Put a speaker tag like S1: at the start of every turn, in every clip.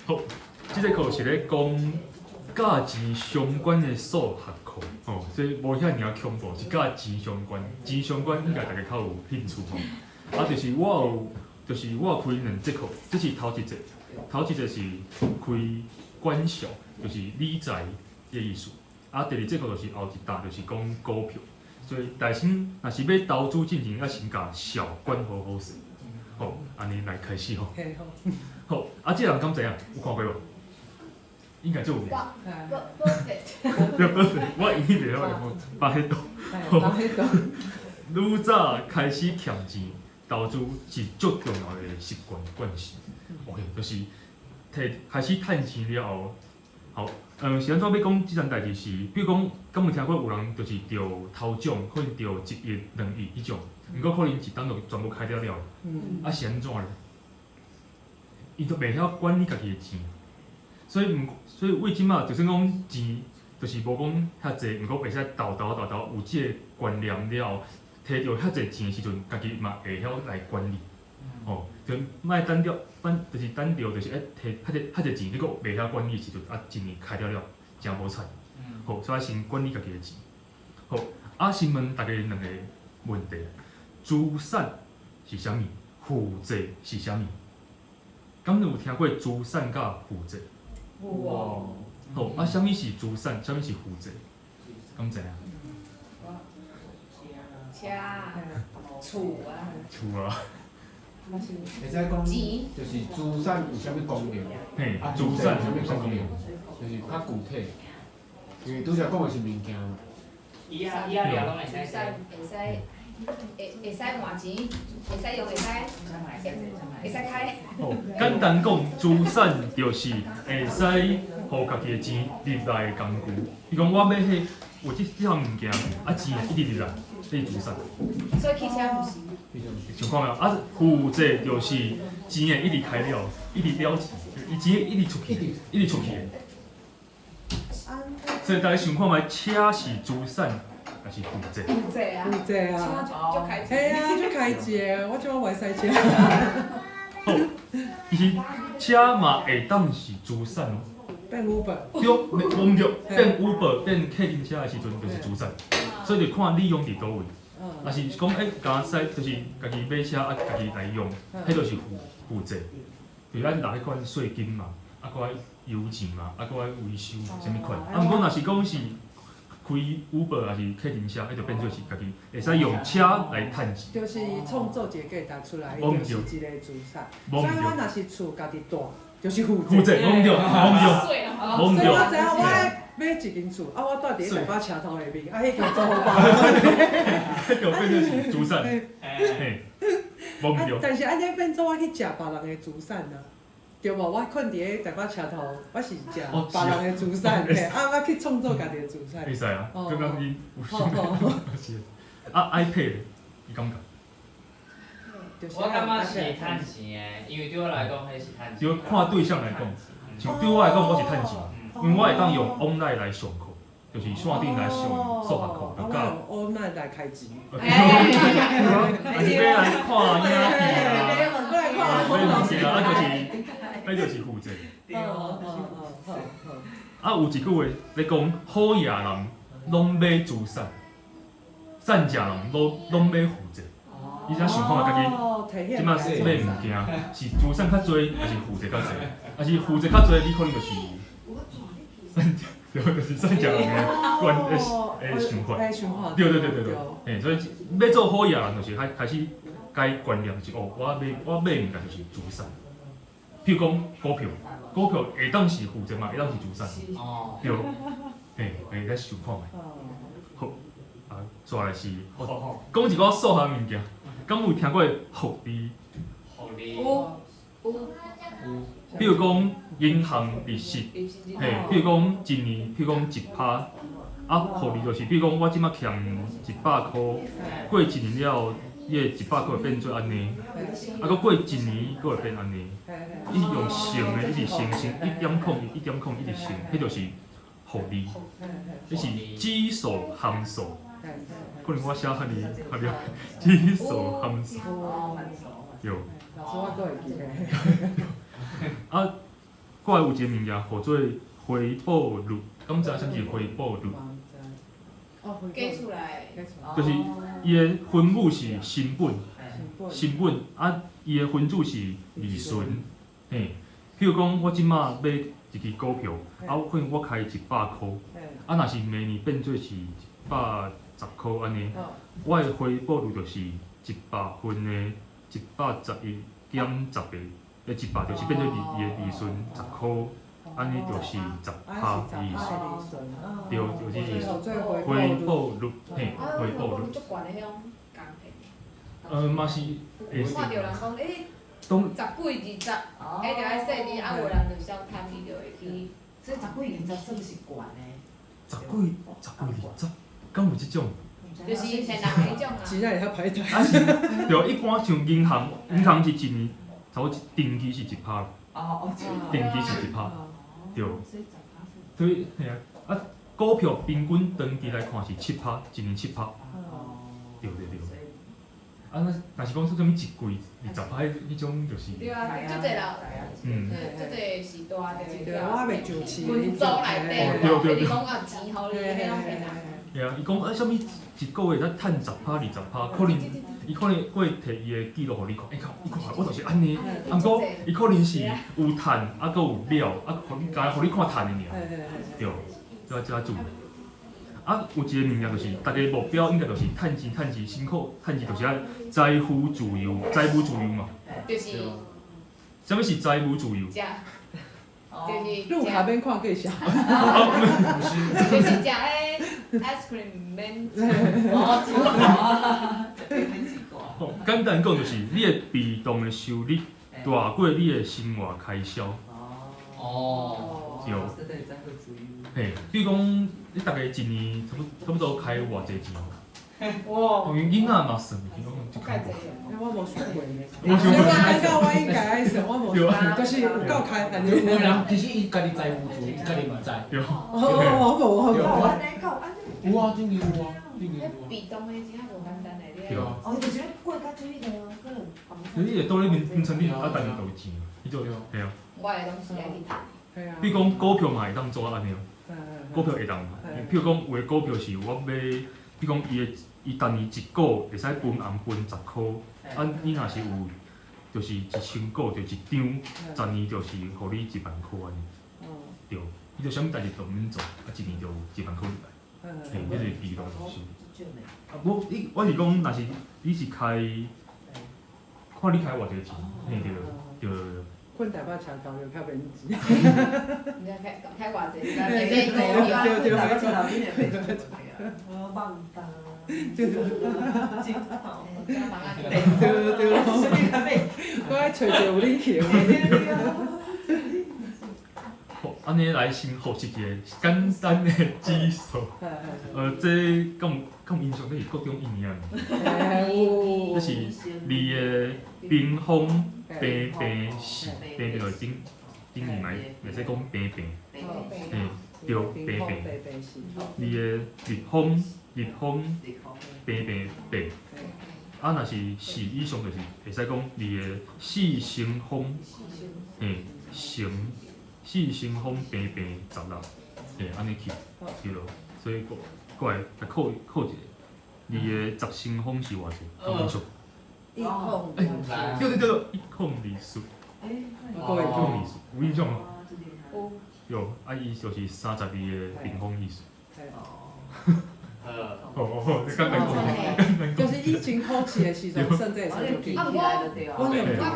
S1: 好，這節課是咧講佮錢相關的數學課，吼，這無遐爾恐怖，是佮錢相關，錢相關應該大家較有興趣吼。啊，就是我有，就是我有開兩節課，這是頭一節，頭一節是開管數，就是理財的意思。啊，第二節課就是後一搭，就是講股票。所以，大先若是欲投資進前，愛先共數管好好勢。好，按呢來開始吼。
S2: 嘿，好。
S1: 好，啊，這個人敢知影？有看過無？應該足有名。
S3: Buffett。
S1: 對，我英語袂曉講，巴菲特。
S2: 巴菲特。
S1: 愈早開始儉錢，投資是足重要的習慣慣勢。OK，就是提開始趁錢了後，好，是按怎欲講這件代誌是，比如講，敢有聽過有人就是著頭獎，可能著1億、2億彼種，毋過可能一冬就全部開了了。啊是按怎咧？伊都袂曉管理家己的錢，所以毋，所以為這馬就算講錢，就是無講遐濟，毋過會使沓沓沓沓有這個觀念了後，提著遐濟錢的時陣，家己嘛會曉來管理。吼，就莫等著，等就是等著，就是愛提遐濟遐濟錢，你閣袂曉管理的時陣，啊，一年開了了，誠無彩。好，所以先管理家己的錢。好，啊，先問大家兩個問題：資產是啥物？負債是啥物？敢有聽過資產佮負債？
S3: 有哦。
S1: 好，啊，啥物是資產？啥物是負債？敢知影？
S3: 車、厝啊。
S1: 厝啊。
S4: 會使講，就是資產有啥物功能？
S1: 嘿，
S4: 啊，
S1: 資產
S4: 有啥物功能？就是較具體，因為拄才講的是物件嘛。
S5: 伊啊伊啊，攏會使。
S3: 資產會使會使換錢，會使用，會使開。
S1: 好，簡單講，資產就是會使予家己的錢入來的工具。比如講，我買彼有這項物件，啊錢會一直入來，這是資產。
S3: 所以汽車毋是。
S1: 想看覓？啊，負債就是錢會一直開了，一直了錢，伊錢會一直出去，一直出去的。所以大家想看覓，車是資產抑是負債？
S3: 負債啊！
S2: 負債啊！
S3: 就開
S2: 嘿啊，就開錢，我這馬會使車。
S1: 好，其實車嘛會當是資產哦。
S2: 變 Uber。
S1: 對，無毋對，變 Uber 變客運車的時陣就是資產，所以就看你用佇佗位。若是講敢使就是家己買車啊，家己來用，彼就是負債。就是咱納彼款稅金嘛，啊，閣愛油錢嘛，啊，閣愛維修啥物款。啊，毋過若是講是開 Uber 抑是客運車，彼就變做是家己會使用車來趁錢。
S2: 就是創造一個價值出來，就是一個資產。所以我若是厝家己住，就是負債。
S1: 負債，無毋對，無毋對，無毋對。
S2: 所以我知影我買一間厝，啊，我住佇咧台北車頭下面，啊，彼間做好包。
S1: 彼就變做是資產，嘿，無毋對。
S2: 但是按呢變做我去食別人的資產啊，對無？我睏佇咧台北車頭，我是食別人的資產，嘿，啊，我去創造家己的資產。
S1: 會使啊，剛剛你有想是。啊，iPad，你感覺？
S5: 我感覺是趁錢的，因為對我來講，彼是趁錢。
S1: 就看對象來講，像對我來講，我是趁錢，因為我會當用 online 來上課，就是線頂來上數學課，就教。
S2: online 來開錢。
S1: 啊，是欲來看影片啊，買物件啊，就是，彼就是負債。啊，有一句話咧講，好野人攏買資產，散食人攏買負債。你才想看家己這馬買物件是資產較濟，抑是負債較濟？抑是負債較濟，你可能就是散食，對，就是散食人的觀的想法。對對對對對，嘿，所以欲做好野人，就是開始改觀念，就是哦，我買物件就是資產。譬如講股票，股票會當是負債嘛，會當是資產。對，嘿，會使想看覓。好，啊，煞來是，講一寡數學物件。敢有聽過複利？
S5: 複利。
S3: 有有。
S1: 比如講銀行利息，嘿，比如講一年，譬如講1趴，啊，複利就是，比如講我這馬欠100箍，過一年了後，伊的一百箍會變做按呢，啊，閣過一年，閣會變按呢，伊是用乘的，一直乘乘1.01，1.01直乘，彼就是複利，彼是指數函數。可能我寫較爾較了，指數函數，對。
S2: 老師我閣會記得。
S1: 啊，過來有一个物件號做回報率，敢知影啥物是回報率？
S2: 哦，
S3: 計出來，
S1: 就是伊的分母是成本，成本啊，伊的分子是利潤。嘿，譬如講，我這馬買一支股票，啊，我可能我開100箍，啊，若是明年變做是110箍按呢，我的回報率就是100分的111減10個，100就是變做伊的利潤10箍，按呢就是10趴利潤，對，就是意思。回報率，嘿，回報率。
S3: 足懸的彼種工課。
S1: 嘛是會。
S3: 看著人講，欸，十幾二十，彼著愛細膩，啊有人就小貪，伊就會去。
S6: 所以十幾二十算是懸的。
S1: 十幾十幾二十，敢有這種？
S3: 就是騙人彼種啊。
S2: 錢會曉排隊。
S1: 啊是，對，一般像銀行，銀行是一年，差不多定期是1%。
S6: 哦哦，
S1: 定期是1%，對。所以，嘿啊，啊，股票平均長期來看是7%，一年7%。對對對。啊，那若是講說啥物一季20%，彼種就是。
S3: 對啊，足濟人。足濟時代就
S2: 對，我還袂上市。
S3: 群組內底，
S1: 對對對。
S3: 講啊錢予你，彼種騙人。
S1: 對啊，伊講啊，啥物一個月才趁10%、20%，可能伊可能閣會提伊的記錄予你看，欸看，伊看我就是按呢，啊毋過伊可能是有趁，啊閣有了，啊，予你干焦予你看趁的爾，對，這這注意。啊，有一个物件就是，逐家目標應該就是趁錢、趁錢，辛苦趁錢，就是愛財富自由、財務自由嘛。
S3: 就是。
S1: 啥物是財務自由？
S3: 食，就是。
S2: 路卡免看介紹。
S3: 就是食彼 ice cream 免。
S6: 哦，
S1: 哦，簡單講就是，你的被動的收入大過你的生活開銷。
S5: 哦。
S1: 對。嘿，比如講，你逐家一年差不多開偌濟錢？
S2: 哇！
S1: 因為囡仔嘛算，就較無。
S2: 我無算過呢。
S1: 無算過。
S2: 我感覺我應該愛算，我無算，就是有夠開，但是。
S4: 有的人其實伊家己財務自由，伊家己毋知。
S1: 對。
S2: 哦，我無，我無。
S4: 有啊，真的有啊，真的有啊。
S3: 被動的真正無簡單的，
S1: 對啊。
S6: 哦，就是咧過較水個，可能。
S1: 你會倒咧眠眠床頂，啊，逐年就有錢，彼種對啊。
S3: 我的攏是愛去趁。
S2: 對啊。
S1: 比如講股票嘛會當做按呢，股票會當，譬如講有的股票是我買，比如講伊的伊逐年一股會使分紅分10箍，啊，你若是有就是1000股就一張，10年就是予你1萬箍按呢。對，你就啥物代誌都毋免做，啊，一年就有1萬箍入來，嘿，這是被動收入。啊，無你我是講，若是你是開，看你開偌濟錢，嘿對對。
S2: 睏台北車頭就較免錢。
S3: 你知開開偌濟？對對
S2: 對對，
S6: 台北車頭你會免錢。我放大。對對
S2: 對，我愛揣一個有冷氣的。
S1: 好，按呢來先複習一個簡單的指數。這敢有敢有印象？這是國中一年仔。這是二的平方平平四，平平就是頂頂面嘛，袂使講平平。嘿，對，平平。二的立方立方平平八。啊，若是四以上就是會使講二的四乘方，嘿，乘四乘方平平16，嘿，按呢去，對囉。所以過過來來考考一下，二的十乘方是偌濟？敢有？
S2: 一空。
S1: 欸，對對對對，1024。1024，有印象無？
S3: 有。
S1: 對，啊，伊就是32的平方意思。哦哦，你簡單講。
S2: 就是以前考試的時陣算這個算就記。
S3: 啊，我我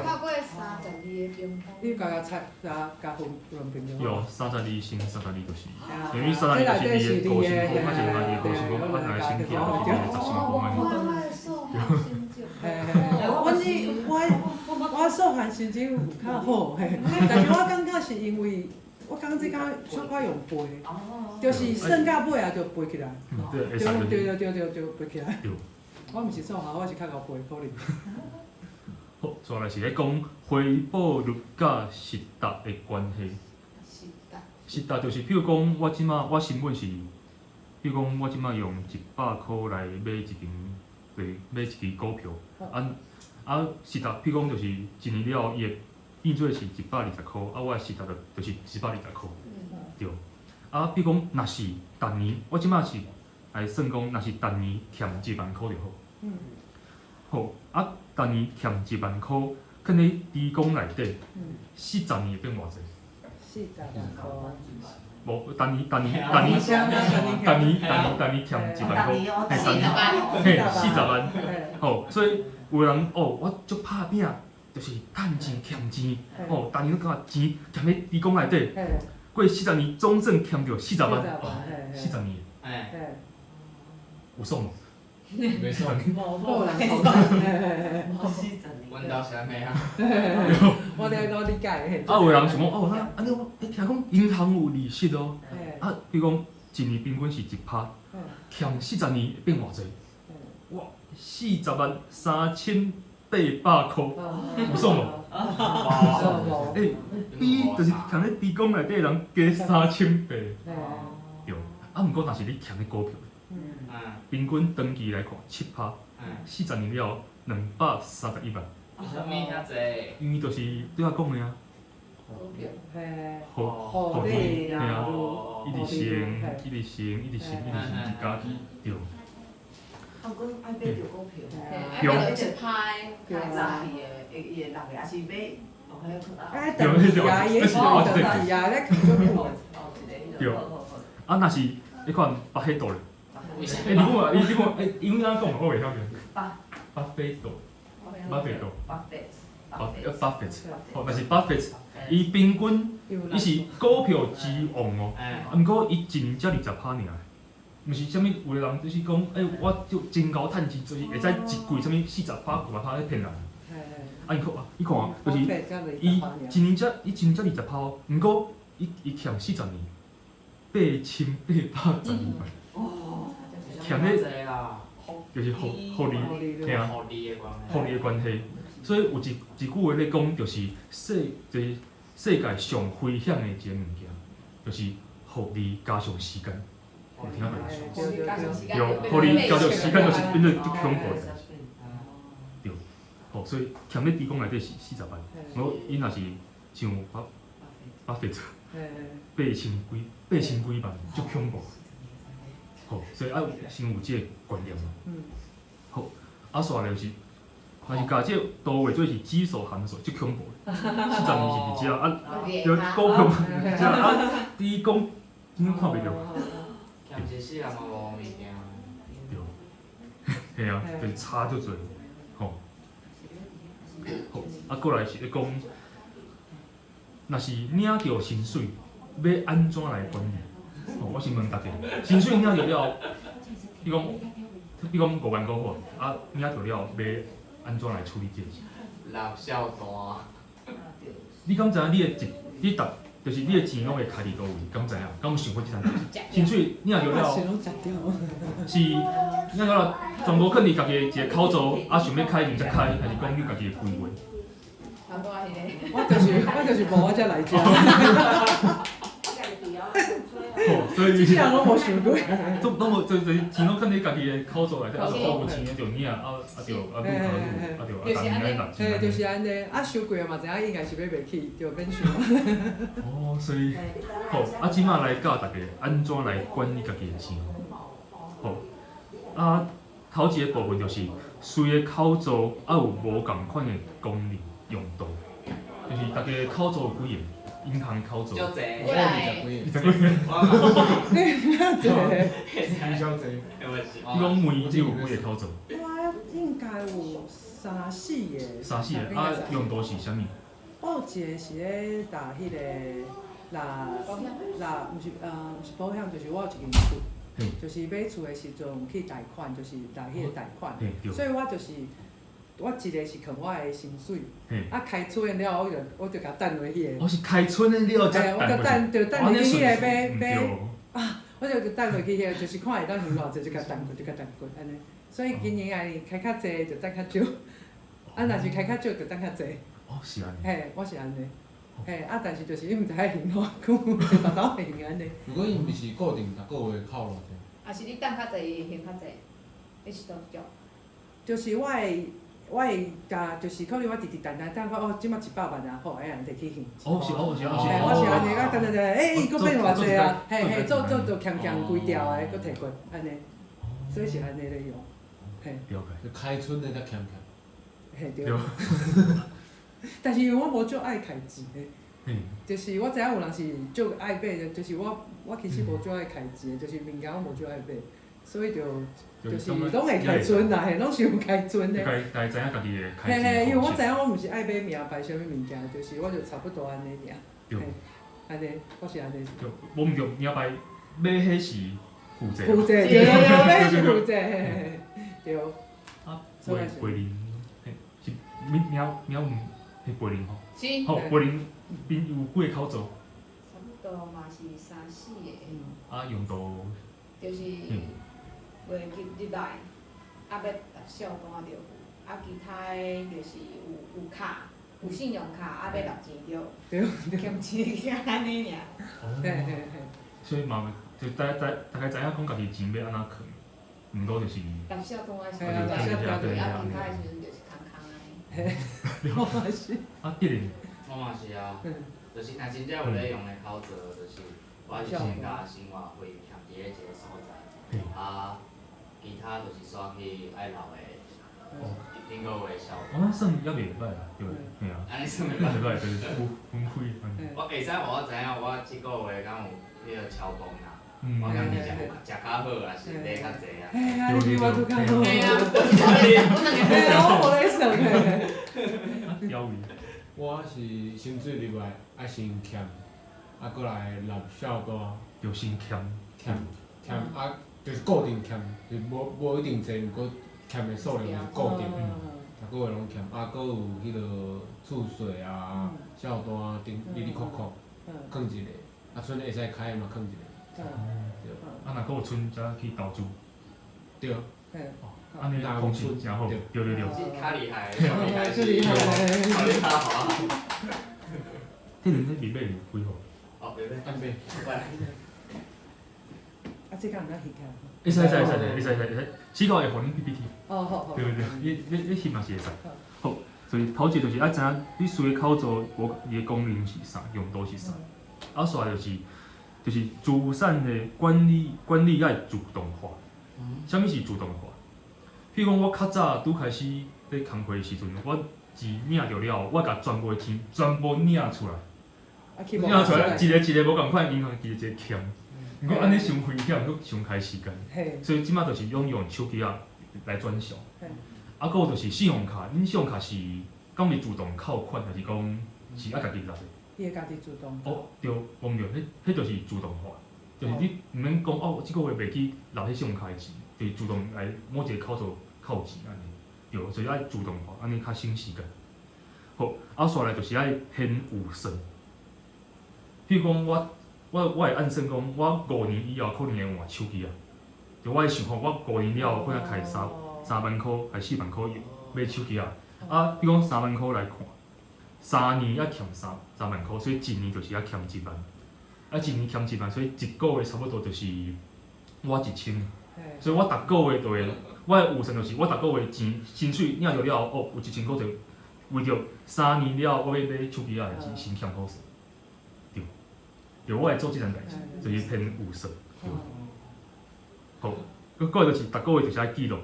S3: 考過32的平方。
S2: 你家己猜，加加分分平
S1: 有32乘32就是，等於32就是二的五乘方，啊，就是二的五乘方，啊，來乘起來就是二的十乘方按呢。
S2: 我我我數學成績有較好，嘿，但是我感覺是因為。我感覺這敢小可用背，就是算到尾啊，就背起來。對對對對對，背起來。我毋是數學，我是較𠢕背可能。
S1: 好，接下來是咧講回報率佮實值的關係。實值就是，譬如講，我這馬我成本是，譬如講，我這馬用100箍來買一間，對，買一支股票。啊啊，實值，譬如講，就是一年了後，伊會變變做是120箍，啊，我的時頭就是120箍，對。啊，比如講，若是逐年，我這擺是來算講，若是逐年欠1萬箍就好。好，啊，逐年欠一萬箍，囥咧豬公內底，四十年會變偌濟？40
S2: 萬箍。
S1: 無，逐年逐年逐年逐年逐年逐年欠一萬箍，嘿，逐年，嘿，四十萬。好，所以有人哦，我足拍拚，就是趁錢欠錢，哦，逐年攏感覺錢欠咧豬公內底，過四十年總算欠著四十萬，哦，四十年，有爽無？
S4: 袂爽。
S2: 無人投
S5: 阮兜是按呢啊。
S2: 我咧都理解。
S1: 啊，有人想講哦，那按呢我欸聽講銀行有利息哦，啊，比如講一年平均是1%，欠四十年變偌濟？哇，403,800箍，有爽無？欸，比就是欠咧豬公內底人加三千八。對，啊，毋過若是你欠咧股票，平均長期來看7%，四十年了後231萬。
S5: 為啥物遐濟？
S1: 因為就是對我講的啊。好，好利，嘿啊，一直升，一直升，一直升，一直升，一加起，對。
S6: 啊，講愛買著股票，
S1: 對，
S3: 一拍，
S6: 六去的，會會六個，抑是買？
S2: 哎，長期啊，伊是長期啊，咧囥足久。
S1: 對，啊，若是彼款巴菲特咧，欸，你講啊，你講，欸，英文按怎講？我袂曉念。巴菲特，巴菲特，巴巴菲特，吼，若是巴菲特，伊平均，伊是股票之王哦，毋過伊一年才20%爾，毋是啥物，有的人就是講，欸，我就真𠢕趁錢，就是會使一季啥物40%、50%咧騙人。啊，伊看，伊看，就是伊一年才伊一年才20%，毋過伊欠四十年，8812萬，欠咧就是福利，嘿啊，福利的關係。所以有一句話咧講，就是就是世界上危險的一個物件，就是福利加上時間。有聽過？對，福利加上時間就是變做足恐怖的代誌。對，好，所以欠咧豬公內底是40萬，我伊若是像巴菲特，八千幾萬，足恐怖。好，所以愛先有這個觀念嘛。好，啊，煞來就是，若是共這個圖畫做是指數函數，足恐怖。四十年是佇遮，啊，對，股票佇遮，啊，豬公根本看袂著。
S5: 欠一世人嘛無物件。
S1: 對，嘿啊，就是差足濟，吼。好，啊，過來是咧講，若是領著薪水，欲按怎來管理？吼，我先問大家，薪水領著了後，比如講5萬箍好，啊，領著了後欲按怎來處理這個錢？
S5: 垃圾單。
S1: 你敢知影你的一，你逐，就是你的錢攏會開佇佗位？敢知影？敢有想過這層代誌？薪水領著了後，是領著了全部囥佇家己的一個口座，啊，想欲開錢才開，還是講你家己的規劃？
S2: 我就是無，我才來遮。
S1: 吼，所以
S2: 這人攏無想過。
S1: 攏無，就是錢攏囥佇家己的口座內底，啊，就有錢的就領，啊啊就啊愈加愈，啊就啊逐年愛納錢。
S2: 嘿，就是按呢，啊收過嘛，知影應該是買袂起，就免想。
S1: 哦，所以，好，啊，這擺來教大家按怎來管理家己的錢。好，啊，頭一个部分就是隨个口座愛有無仝款的功能用途，就是大家口座有幾个？銀行口座。
S5: 足濟。
S4: 我20幾
S1: 個。20幾個。
S2: 你遐濟。
S4: 比較濟。
S1: 你講每只有幾個口座？
S2: 我應該有三四个。
S1: 三四个，啊，用途是啥物？
S2: 我有一個是咧打彼个，若毋是保險，就是我有一間厝，就是買厝的時陣去貸款，就是貸彼個貸款，所以我就是我一個是囥我的薪水，啊開春了後我就共等落彼個。
S1: 我是開春的了才
S2: 我就等，就等落去彼个買買，啊，我就等落去彼個，就是看會當還偌濟，就共等過，就共等過按呢。所以今年愛開較濟就等較少，啊若是開較少就等較濟。
S1: 哦，是按呢。
S2: 嘿，我是按呢。嘿，啊，但是就是伊毋知影還偌久，就沓沓還按呢。
S4: 如果伊毋是固定逐个月扣偌濟？
S3: 啊是你等較濟，伊會還較濟，你是倒腳？
S2: 就是我的我會共就是可能我直直等等等講哦，這馬100萬啊，好，哎，摕去還。
S1: 哦是哦是哦是
S2: 嘿，我是按呢，啊等等等，欸，伊閣變偌濟啊，嘿嘿，做
S1: 做
S2: 做做欠欠規條的，閣提過，按呢，所以是按呢咧用，嘿，
S1: 了解。
S4: 就開春的才欠欠。
S2: 嘿對。但是因為我無足愛開錢的，就是我知影有人是足愛買的，就是我其實無足愛開錢的，就是物件我無足愛買，所以就就是攏會開存啦，嘿，攏是有開存的。
S1: 大家知影家己的開
S2: 嘿嘿，因為我知影我毋是愛買名牌啥物物件，就是我就差不多按呢爾。
S1: 對。
S2: 按呢，我是按呢。
S1: 對，無毋對，名牌買彼是負債。
S2: 負債，對對對，買是負債，嘿嘿對。
S1: 啊，陪陪恁，嘿，是名名名有彼陪恁吼。
S3: 是。
S1: 好，陪恁邊有幾個口座？
S3: 差不多嘛是三四個。
S1: 啊，用途。
S3: 就是月入入來，啊欲納稅單就有，啊其他的就是有卡，有信用卡，啊欲納錢就欠錢按呢爾。
S2: 嘿嘿嘿。
S1: 所以嘛，就大大大概知影講家己錢欲按怎囥，毋過就是。
S3: 納稅單的時
S2: 陣，
S3: 對，啊其他的時陣就是空空的。
S2: 我嘛是。
S1: 啊，對咧。
S5: 我嘛是啊，就是若真正有咧用的口座，就是我是先共生活費欠佇咧一个所在，啊，其他就是煞去愛留的，頂個月消。
S1: 哦，那算猶袂歹啊，對，嘿啊。
S5: 按呢算袂歹。
S1: 袂歹，就是有分開。
S5: 我會使予我知影，我這個月敢有彼个超工啦？我敢是食有食較好，還是買較濟啊？
S2: 嘿啊，你比我閣較好。
S3: 嘿啊，
S2: 嘿啊，我無咧算嘿。
S1: 啊，
S4: 我是薪水入來，愛先欠，啊，閣來納稅單。
S1: 就先欠。
S4: 欠欠啊，就是固定欠，就無無一定濟，毋過欠的數量是固定，逐個月攏欠，啊，閣有彼個厝稅啊、稅單頂哩哩扣扣，囥一个，啊，賰會使開的嘛囥一个。對。
S1: 啊，若閣有賰才去投資。
S4: 對。
S1: 哦，按呢方式誠好，對對對。
S5: 較厲害，較厲害是，較厲害好。
S1: 迄陣咧未買有幾號？
S5: 哦，袂買。
S4: 按買。
S2: 啊，這敢毋通翕起來？
S1: 會使會使會使會使會使，死到會予恁 PPT。
S2: 哦，好好。
S1: 對對對，你你你翕嘛是會使。好，所以頭一個就是愛知影你需的口座無伊的功能是啥，用途是啥。啊，煞就是資產的管理管理愛自動化。啥物是自動化？譬如講，我較早拄開始咧工課的時陣，我錢領著了後，我共全部的錢全部領出來，領出來一個一個無仝款銀行一個一個欠。毋過按呢傷危險，閣傷開時間。所以這馬就是攏用手機仔來轉帳。啊，閣有就是信用卡，恁信用卡是敢是自動扣款，還是講是愛家己納的？
S2: 伊會家己自動。
S1: 哦，對，無毋對，彼就是自動化，就是你毋免講哦，這個月袂去納彼信用卡的錢，就是自動來某一個口座扣錢按呢，對，所以愛自動化，按呢較省時間。好，啊，煞來就是愛編預算。譬如講我會按算講，我5年以後可能會換手機啊，就我會想吼，我五年了後可能開3萬箍還4萬箍買手機啊。啊，比如講3萬箍來看，3年愛欠三萬箍，所以一年就是愛欠1萬。啊，一年欠一萬，所以一個月差不多就是我1000。所以我逐個月就會，我的預算就是我逐個月錢薪水領著了後，哦，有1000箍就為著3年了後我欲買手機仔的錢先欠好勢。對，對，我會做這項代誌，就是編預算。對。好，閣過來就是逐個月就是愛記錄。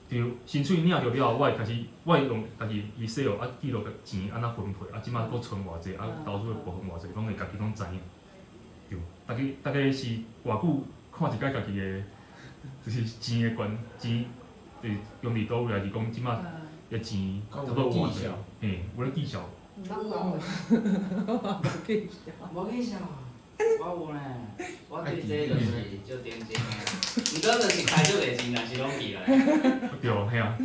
S1: 對，薪水領著了後，我會開始，我會用家己 Excel 啊記錄錢按怎分配，啊這馬閣存偌濟，啊投資的部分偌濟，攏會家己攏知影。對，逐家是偌久看一擺家己的，就是錢的關錢，就是用佇佗位，還是講這馬的錢差不多偌濟？嘿，有咧記數。
S3: 毋捌過。
S2: 無記數。
S5: 無記數。我有呢，我對這就是足認真的，毋過就是開足濟錢，但是攏記來。
S1: 對，嘿啊。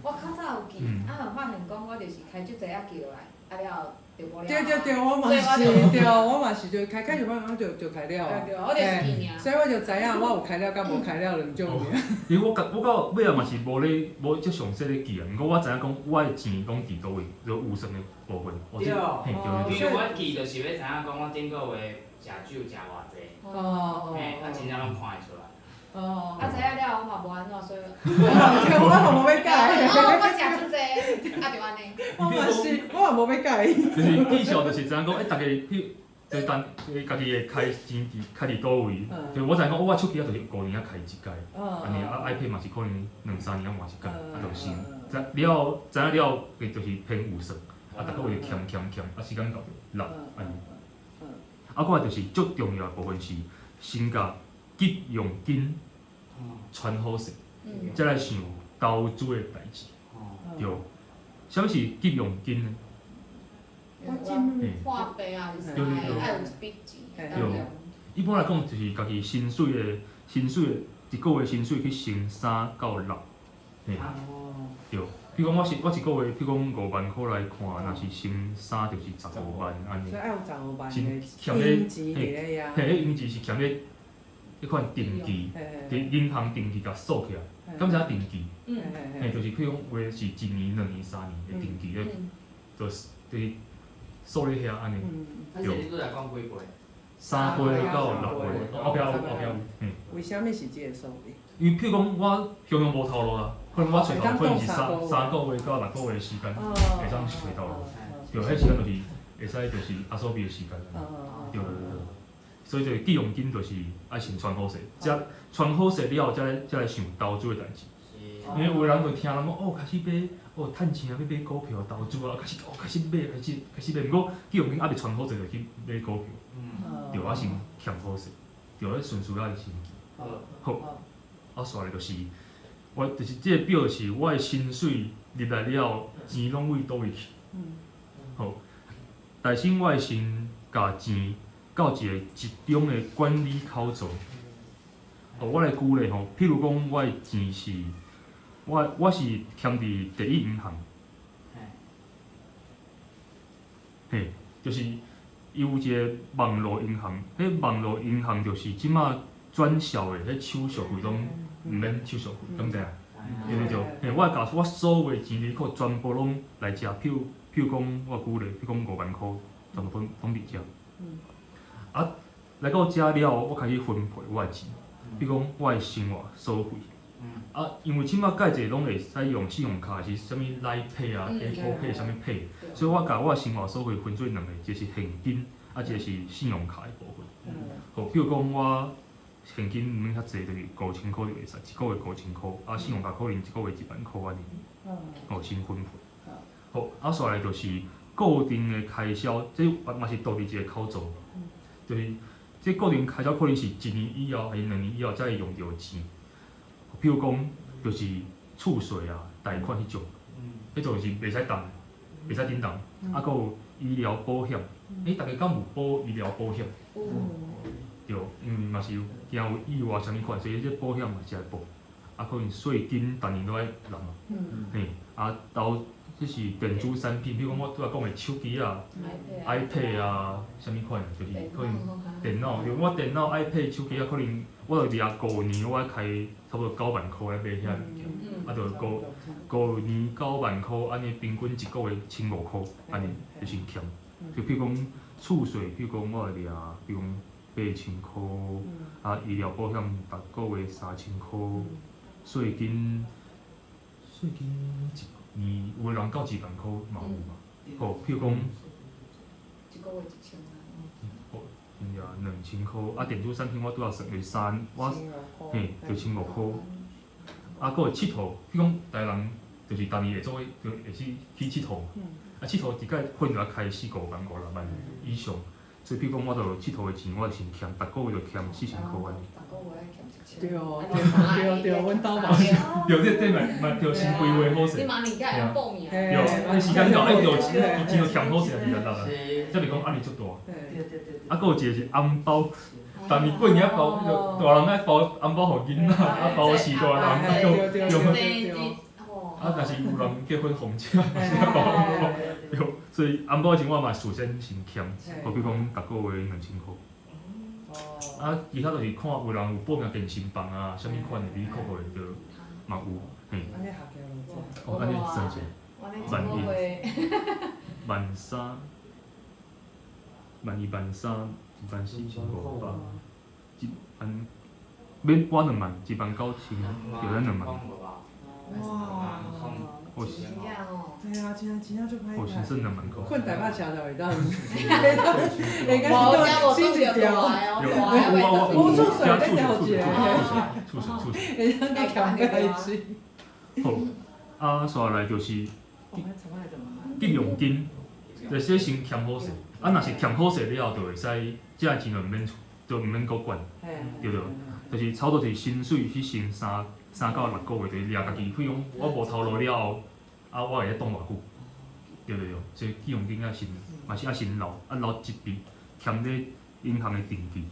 S3: 我較早有記，啊，後發現講我就是開足濟仔記落來，啊了後就無了。
S2: 對對對，我嘛是，對，我嘛是就開開始我就開了。
S3: 對對，我就是記爾。
S2: 所以我就知影我有開了佮無開了兩種爾。
S1: 因為我到尾仔嘛是無咧無遮詳細咧記啊，毋過我知影講我的錢攏佇佗位，就預算的部分。
S5: 對，因為我記就是欲知影講我頂個月食酒食偌濟，嘿，啊真正攏看會出來。
S3: 啊，知影了後我嘛無按怎，所以。
S2: 對，我嘛無欲改。
S3: 哦，我食足濟，啊就按呢。
S2: 我嘛是，我嘛無欲改。
S1: 就是記數，就是知影講，欸，逐家去，就是當家己會開錢佇開佇佗位。就我知影講，我手機仔就是5年才開一擺，按呢啊 iPad 嘛是可能兩三年才換一擺，啊就是，知了知影了，伊就是偏有算，啊逐個月欠欠欠，啊時間到就落按呢。啊，過來就是足重要的部分是，先共急用金存好勢，才來想投資的代誌。對，啥物是急用金呢？
S3: 看病啊，就是愛有一筆錢。
S1: 對，一般來講就是家己薪水的薪水的一個月薪水去乘3到6，嘿，對。比如講我一個月，比如講5萬箍來看，若是乘三就是15萬按呢。
S2: 所以愛有15萬的閒錢佇咧遐。
S1: 嘿，彼閒錢是欠咧彼款定期，佇銀行定期共鎖起來，敢知影定期？嘿，就是比如講有的是一年、兩年、三年的定期咧，就是鎖咧遐按呢。
S5: 對。你拄才講幾倍？3
S1: 倍到6倍，後壁有後壁有。嘿。
S2: 為啥物是這個數字？
S1: 因為譬如講，我常常無頭路啦，可能我揣頭可能是三個月到6個月的時間，會當揣頭路。對，彼時間就是會使就是阿數比的時間。對對對。所以就急用金就是愛先存好勢，才存好勢了後，才來想投資的代誌。因為有的人就聽人講，哦，開始買，哦，趁錢啊，欲買股票投資啊，開始哦，開始買，開始開始買。毋過急用金猶未存好勢就去買股票，對，啊先欠好勢，對，彼順序愛先記。好，啊，紲來就是，我就是這個表是我的薪水入來了後，錢攏對佗位去。好，但是我會先共錢到一個集中的管理口座。哦，我來舉例吼，譬如講，我的錢是，我是欠佇第一銀行，嘿，就是伊有一個網路銀行，彼網路銀行就是這馬轉銷的，彼手續費攏毋免手續費，敢知影？對對對，嘿，我共我所有的錢入庫全部攏來遮，譬如講，我舉例，譬如講5萬箍，全部攏佇遮。啊，來到遮了後，我開始分配我的錢，比如講我的生活所費。啊，因為這馬蓋濟攏會使用信用卡，是啥物 Line Pay 啊、Apple Pay 啥物 Pay，所以我共我的生活所費分做兩個，一個是現金，啊，一個是信用卡的部分。好，比如講我現金毋免遐濟，就是5000箍就會使，一個月5000箍，啊，信用卡可能一個月1萬箍按呢。好，先分配。好，啊，紲來就是固定的開銷，這嘛是獨立一個口座，就是這固定開銷可能是一年以後，還是兩年以後才會用著錢。譬如講，就是厝稅啊、貸款彼種，彼種是袂使動，袂使振動。啊，閣有醫療保險，欸，大家敢有保醫療保險？對，因為嘛是有驚有意外啥物款，所以這保險嘛是愛保。啊，可能稅金逐年都愛納嘛。嘿，啊，投這是電子產品，比如講我拄仔講的手機啊、iPad 啊，啥物款，就是可能電腦，因為我電腦、iPad、手機啊，可能我著掠五年，我愛開差不多9萬箍來買遐物件，啊，著五年9萬箍，按呢平均一個月1500箍，按呢就先欠。就比如講厝稅，比如講我會掠，比如講8000箍，啊，醫療保險逐個月3000箍，稅金一年有的人到1萬箍嘛有嘛，好，譬如講，
S3: 一個月1000啊。
S1: 好，對啊，2000箍，啊，電子產品我拄仔算是三，我嘿，就1500箍。啊，閣有𨑨迌，比如講台人就是逐年會做伙，就會去去𨑨迌。啊，𨑨迌一擺可能就愛開四五萬、五六萬以上，所以比如講，我就𨑨迌的錢，我先欠，逐個月就欠4000箍按呢。
S3: 逐個月愛欠1000。
S2: 對對對對，阮兜嘛是。
S1: 對，這嘛嘛對，先規劃好勢。
S3: 你明年才會報名。
S1: 對，啊時間到，哎對，錢就欠好勢，時間到啦。才袂講壓力足大。啊，閣有一個是紅包，逐年過年包，大人愛包紅包予囡仔，啊包是大人，用啊，若是有人結婚紅車，嘛是愛包紅包，對，所以紅包錢我嘛事先先欠，好比講逐個月2000箍。啊，其他就是看有人有報名健身房啊，啥物款的，你扣扣的就嘛有，嘿。哦，按呢算一下，萬一、萬三、萬二、萬三、14500，一萬，免我兩萬，19,000，對，咱兩萬。
S2: 哇！
S1: 哦，
S3: 真正哦。
S2: 對啊，真真正足歹。
S1: 哦，先算兩萬箍。
S2: 困台北車就會當，會當，會當新一條。
S1: 有
S2: 有無厝稅咧調一下。
S1: 厝稅厝稅。
S2: 會當閣欠過錢。
S1: 好，啊，煞來就是急用金，就是先欠好勢。啊，若是欠好勢了後，就會使這个錢就毋免就毋免閣管，對對？就是差不多就是薪水去先3到6個月，就是掠家己，比如講我無頭路了後，啊，我會使擋偌久？對對對，所以急用金愛先，嘛是愛先留，啊留一筆，欠咧銀行的定期。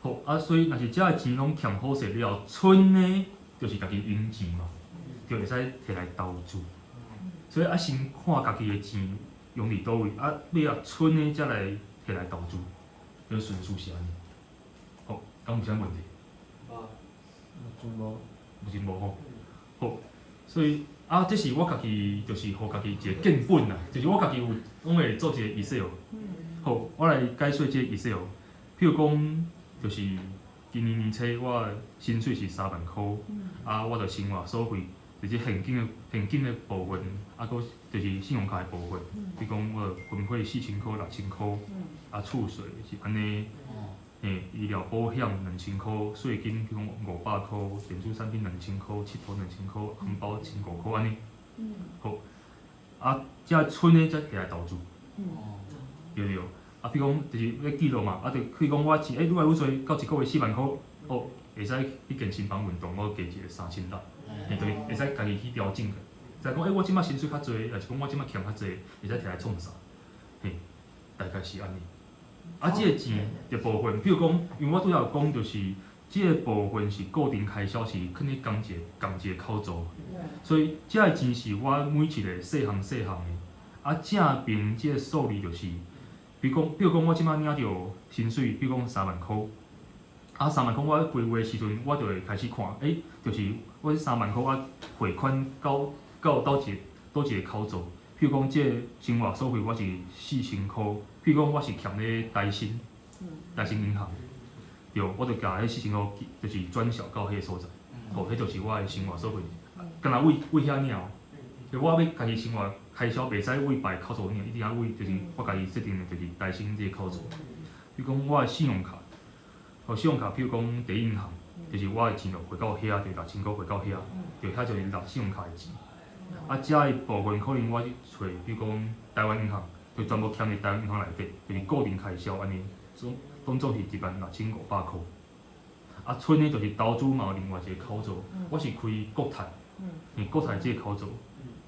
S1: 好，啊，所以若是這个錢攏欠好勢了後，剩的，就是家己閒錢嘛，就會使摕來投資。所以愛先看家己的錢用佇佗位，啊，尾仔剩的才來摕來投資，這順序是按呢。好，敢有啥問題？
S4: 無。無。
S1: 目前無吼。好，所以啊，這是我家己，就是予家己一個建本啦，就是我家己有攏會做一個 Excel。好，我來解說這個 Excel。譬如講，就是今年年初我薪水是3萬箍，啊，我就生活所費，就是現金的部分，啊，閣就是信用卡的部分，比如講我分配4000箍、6000箍，啊，厝稅是按呢，醫療保險2000箍，稅金比如講500箍，電子產品2000箍，𨑨迌2000箍，紅包1500箍按呢。好，啊，這剩的才摕來投資。對對。啊，比如講，就是咧記錄嘛，啊，就比如講我錢，欸，愈來愈濟，到一個月4萬箍，哦，會使去健身房運動，我加一個3600，嘿，就是會使家己去調整。就講，欸，我這擺薪水較濟，抑是講我這擺欠較濟，會使摕來創啥？嘿，大概是按呢。啊，這個錢的部分，比如講，因為我拄才有講，就是這個部分是固定開銷，是囥咧仝一個口座，所以這個錢是我每一個細項細項的。啊，正平這個數字就是。比如講，我這擺領著薪水，比如講3萬箍，啊，3萬箍我規劃的時陣，我就會開始看，欸，就是我這3萬箍我匯款到佗一個口座，比如講這個生活所費我是4000箍，比如講我是欠咧台新，台新銀行，對，我就共彼4000箍就是轉銷到彼個所在，好，彼就是我的生活所費，敢若為遐爾哦，就我欲家己生活開銷袂使為別个口座領，一定愛為就是我家己設定的，就是台新這個口座。比如講我的信用卡，哦，信用卡，比如講第一銀行，就是我的錢就匯到遐，就6000箍匯到遐，對，遐就是納信用卡的錢。啊，這的部分可能我去揣，比如講台灣銀行，就全部欠佇台灣銀行內底，就是固定開銷按呢，總當做是16,500箍。啊，剩的就是投資嘛有另外一個口座，我是開國泰，國泰這個口座，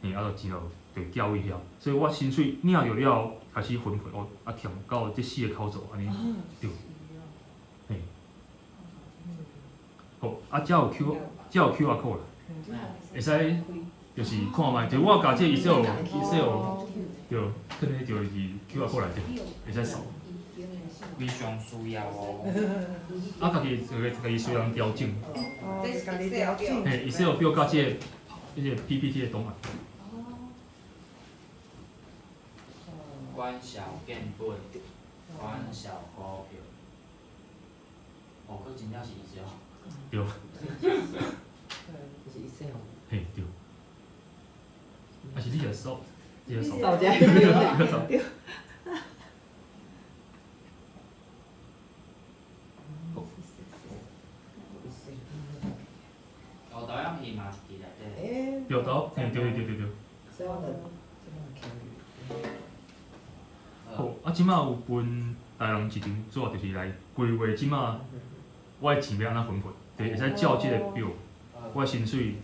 S1: 啊，就錢就就寄位遐，所以我薪水領著了後，開始分配哦，啊，欠到這四個口座按呢，對，嘿，好，啊，這有 Q，這有 QR code 啦，會使就是看覓，就我共這 Excel Excel 對，囥咧就是 QR code 內底，會使掃。
S5: 非常需要哦。
S1: 啊，家己家己隨人調整。
S2: 家己調整。
S1: 嘿，Excel 表佮這個這個 PPT 的檔案。
S5: 管銷建本，管銷股票，哦，閣真正是 Excel。
S1: 對。
S6: 就是 Excel。
S1: 嘿，對。啊是你也掃，你也掃。
S6: 掃者。對。
S5: 哦，投影片嘛是佇內底。
S1: 對，投，嘿，對對對對。好，啊，這擺有分逐人一張紙，就是來規劃這擺我的錢欲按怎分配，就會使照這個表，我的薪水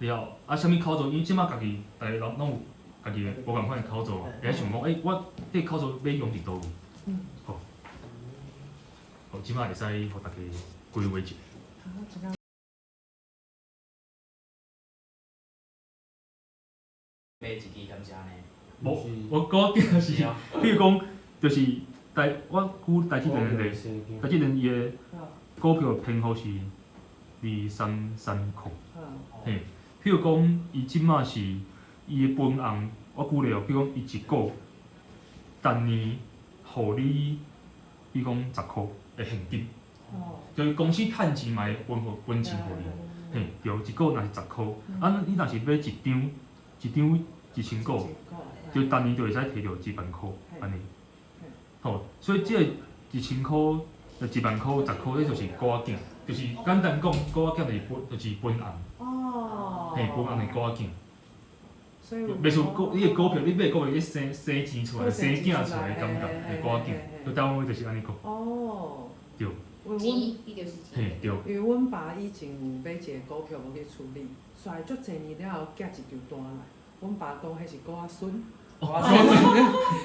S1: 了，啊，啥物口座？因為這擺家己逐个人攏有家己的無仝款的口座，會使想講，欸，我這個口座欲用佇佗位？好，好，這擺會使予大家規劃一下。
S5: 買一支敢是按呢？
S1: 無，我講的是，比如講，就是台，我舉台積電的例，台積電伊的股票編號是2330，嘿，譬如講，伊這擺是伊的分紅，我舉例哦，比如講伊一股，逐年予你，比如講10箍，的現金。就是公司趁錢嘛會分予分錢予你，嘿，對，一股若是十箍，啊，你若是買一張，一張一千股，就逐年就會使提著一萬箍，按呢。吼，所以這个一千箍、一萬箍、十箍，這就是股仔囝，就是簡單講，股仔囝就是分，就是分紅。
S2: 哦。
S1: 嘿，分紅的股仔囝。
S2: 所以。
S1: 袂像股，你的股票，你買股票，你生生錢出來，生囝出來的感覺，的股仔囝，就台灣話就是按呢講。
S2: 哦。
S1: 對。
S3: 錢，伊就是錢。
S1: 嘿，對。
S2: 因為阮爸以前有買一个股票無去處理，煞足濟年了後寄一張單來，阮爸講彼是股仔孫，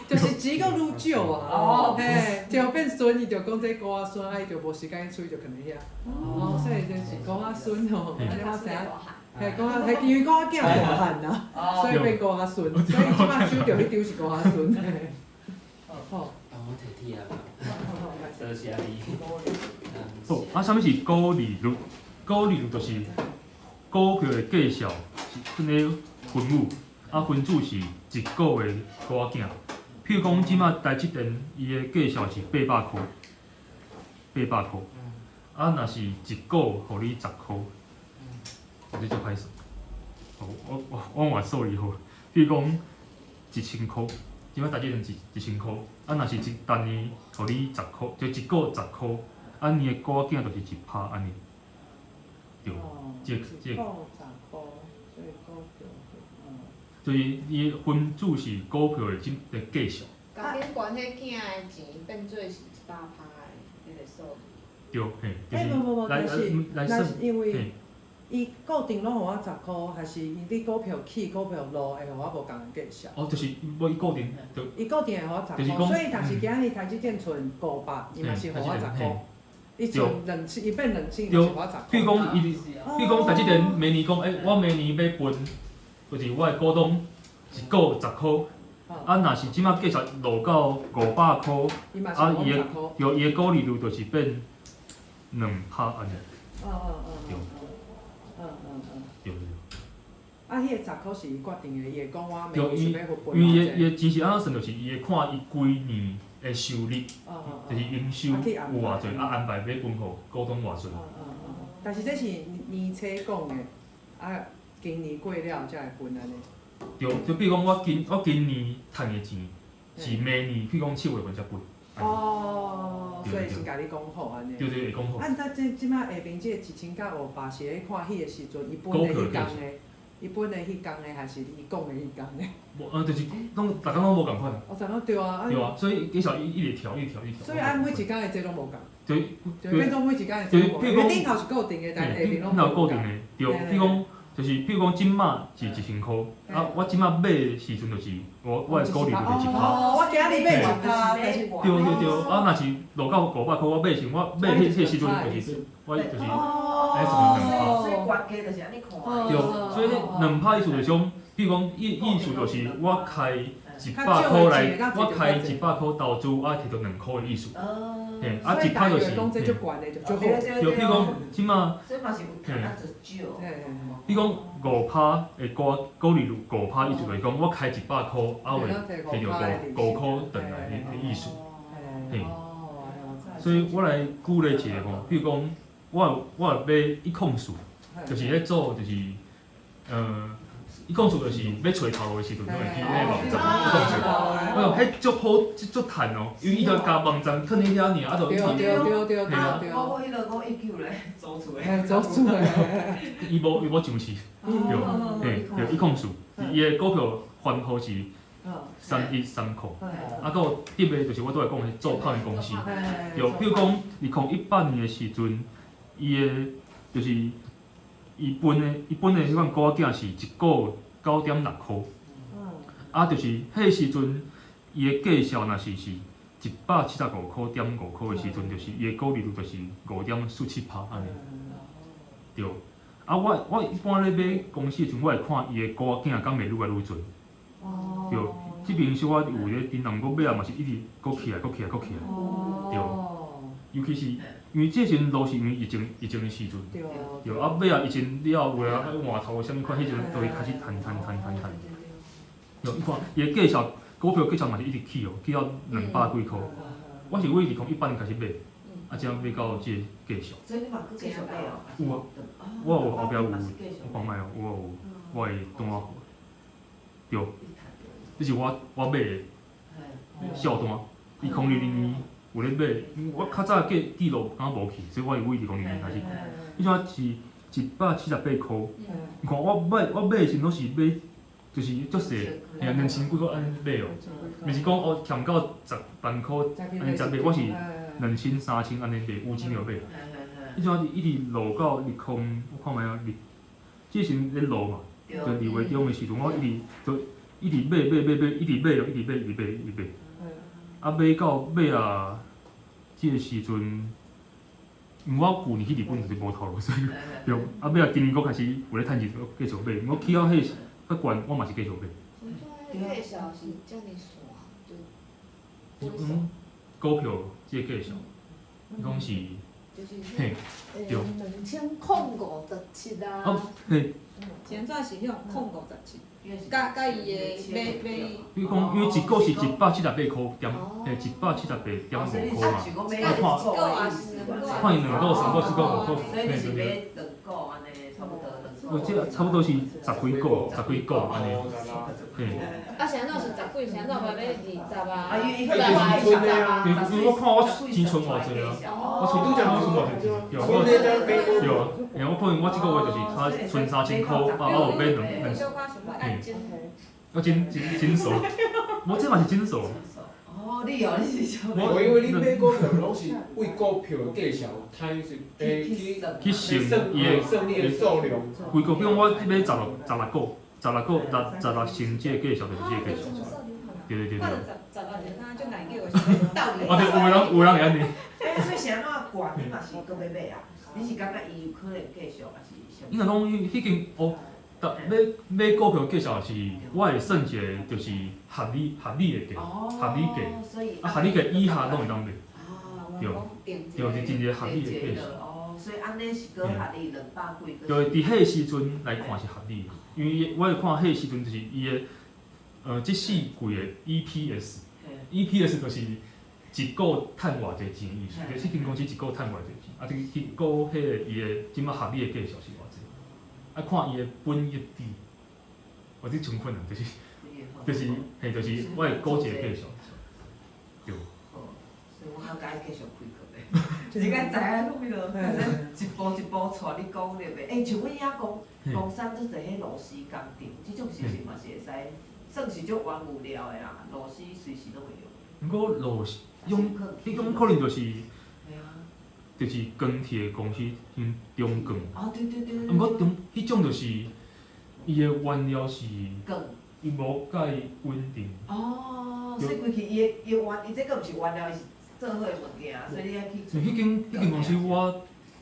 S2: 就是錢閣愈少啊，嘿，就變孫，伊就講這股仔孫，啊伊就無時間去處理，就囥佇遐。哦，所以就是股仔孫吼，按呢我知影。嘿，股仔，因為股仔囝大漢啊，所以變股仔孫，所以這擺收著彼張是股仔孫。好。
S5: 我提鐵啊！多謝你。
S1: 好，啊，啥物是股利率？股利率就是股票的價數是分咧分母，啊分子是一股的股仔囝。譬如講，這擺台積電伊的價數是八百箍，八百箍。啊，若是一股予你十箍，這足歹算。我我我換數字好，譬如講一千箍。這擺台積電一千箍，啊，若是一逐年予你十箍，就一股十箍，啊，你的股仔囝就是一趴按呢。對，這個這個。
S2: 一股十箍，所以股票，
S1: 就是伊的分子是股票的這的價數。
S3: 共恁管彼囝的錢變做是一百趴的彼个數字。
S1: 對，嘿，就是
S2: 欸，無無無，
S1: 來
S2: 但是
S1: 來算，
S2: 若是因為伊固定攏予我十箍，還是伊你股票起股票落會予我無仝的價數？
S1: 哦，就是無伊固定，就。
S2: 伊固定會予我十箍，所以若是今日台積電剩五百，伊嘛是予我十箍。伊剩兩千，伊變兩千，伊嘛是予我十箍。
S1: 譬如講伊，譬如講台積電明年講，欸，我明年欲分，就是我的股東一股十箍，啊，若是這擺價數落到五百箍，啊，伊的對，伊的股利率就是變兩趴按呢。對。對對。
S2: 啊，彼個十箍是伊決定的，伊會講我
S1: 對，伊
S2: 明年想欲分
S1: 因為伊伊的錢是按怎算，就是伊會看伊規年的收入，就是營收有偌濟，啊安排欲分予股東偌濟。
S2: 但是這是年初講的，啊，今年過了才會分按呢。
S1: 對，就比如講我今我今年趁的錢是明年，譬如講七月份才分。
S2: 哦，所以先共你講好按呢。
S1: 對對，會講好。
S2: 啊，咱這這擺下面這個一千佮五百是咧看彼個時陣，伊分的彼工的，伊分的彼工的，還是伊講的彼工的？
S1: 無，就是攏逐工攏無仝款。
S2: 哦，逐工對啊。
S1: 對啊，所以計數伊一直調，一直調，一直調。
S2: 所以按每一工的這攏無仝。
S1: 對。
S2: 就變做每一工的這攏無仝。因為頂頭是固定的，但下面攏無
S1: 固定的，對，譬如講，就是譬如講，這擺是一千箍，啊，我這擺買的時陣就是我我的股利就是一趴。
S2: 哦，我今日買一趴，但是。
S1: 對對對，啊，若是落到五百箍，我買時我買彼彼時陣就是我就是，哎，是兩趴。
S6: 所以懸價就是按呢看。
S1: 對，所以兩趴意思就是講，比如講意意思就是我開一百箍來，我開一百箍投資，啊，提著兩箍的意思。嘿，啊，一趴就是，對，比如講，這擺，
S6: 所以嘛是有趁啊就少。
S1: 比如講五趴的股股利率五趴，意思就是講我開一百箍，啊會提著五五箍轉來的意思。嘿，所以我來舉例一個吼，比如講，我我買一控數，就是咧做就是，一控數就是欲揣頭路的時陣，攏會去彼个網站一控數。我講彼足好，足趁哦，因為伊就共網站囥佇遐爾，啊，就
S2: 對對對對對。
S6: 我彼个五一九咧，租厝的。
S2: 租厝的。
S1: 伊無伊無上市，對，嘿，對，一控數，伊的股票番號是三一三箍，啊，閣有特別就是我拄才講的做麭的公司，對，比如講2018年的時陣，伊的就是伊分的伊分的彼款股仔囝是一股九點六箍，啊，就是彼個時陣伊的價數若是是一百七十五箍點五箍的時陣，就是伊的股利率就是五點四七趴按呢，對。啊，我我一般咧買公司的時陣，我會看伊的股仔囝敢袂愈來愈濟。對，這邊小可有咧叮當，閣尾仔嘛是一直閣起來，閣起來，閣起來。對，尤其是因為這時陣路是因為疫情疫情的時陣。對，啊尾仔疫情了後，有的人換頭啥物款，彼陣就會開始趁趁趁趁趁。對，你看伊的價數，股票價數嘛是一直起哦，起到兩百幾箍。我是為2018年開始買，啊，才买到这个价数。
S7: 所以你嘛阁继续买哦？
S1: 有啊，我有后壁有，我看觅哦，我有我的单号，对，这是我买的销单，2020年有咧买，我较早记记录敢若无去，所以我是为2020年开始看。彼阵是178箍，你看我买的时阵拢是买，就是足细，嘿啊，2000几箍按呢买哦，毋是讲哦欠到10万箍按呢才买，我是2000、3000按呢买，有钱就买。彼阵一直落到二空，我看觅啊，二，这时阵咧落嘛，就2月中的时阵，我一直就一直买买买买，一直买哦，一直买一直买一直买，啊买到尾啊，这个时阵，因为我旧年去日本就是无头路，所以对，啊尾啊今年阁开始有咧趁钱，阁继续买，我起到彼较悬，我嘛是继续买。
S3: 计数是遮尔线，就
S1: 嗯，股票这个计数，伊讲是，嘿，对。
S3: 2057啊。
S1: 哦，嘿。
S3: 是按怎是彼种057？佮佮伊的买买。
S1: 比如讲，因为一股是178箍点，嘿，178.5箍嘛。看，看伊两股、三股、四股、五股，
S7: 嘿，对对。两股按呢，差不多。
S1: 我这差不多是十几股，十几股按呢。嘿。
S3: 啊，是按怎是十几？是按怎欲买20啊？
S1: 十啊，对，因为我看我钱存偌济啊，我存我存偌济钱，对，我对啊，然后我可能我这个月就是较存3000箍，啊，我有买两两，嘿，我真真真数，无这嘛是真数。
S7: 哦，你哦，你是想。
S4: 无，因为你买股票拢是为股票的价数，摊是去
S1: 去算伊的
S4: 算你的数量。
S1: 规个，比如我买十六股，十六股六十六成这个价数就是这个价数。对对对对。哦对，有的人会按呢。
S7: 欸，所以是按怎悬？你嘛是阁欲买啊？你是感觉伊有可能继续，还是啥？
S1: 应该讲，彼间哦，逐买买股票计数是，我会算一个，就是合理的价，合理价，啊合理价以下拢会当买。对，对，是真一个合理的价数。
S7: 哦，所以按呢是阁合理，200几。
S1: 对，伫彼个时阵来看是合理的，因为我会看彼个时阵就是伊的，这四季的 EPS，EPS 就是一股趁偌济钱意思，就是这间公司一股趁偌济钱，啊，这去估彼个伊的这摆合理的价数是偌济，啊，看伊的本益比，我这真困难，就是嘿，就是我会估一个价数，对。
S7: 所以我较该继续开课咧，就是该知影讲彼落，反正一步一步带你讲对袂？欸，像阮遐讲，冈山足济彼螺丝工厂，这种是毋是嘛是会使，算是足原物料的啦，螺丝随时拢会用。
S1: 毋过螺丝用，彼种可能就是，就是钢铁公司，像中钢。
S7: 哦，对对对。
S1: 毋过中，彼种就是，伊的原料是，伊无介稳定。
S7: 哦，所以规气伊的伊原，伊这阁毋是原料，伊是做好的物件，所以你爱去。
S1: 彼间公司我，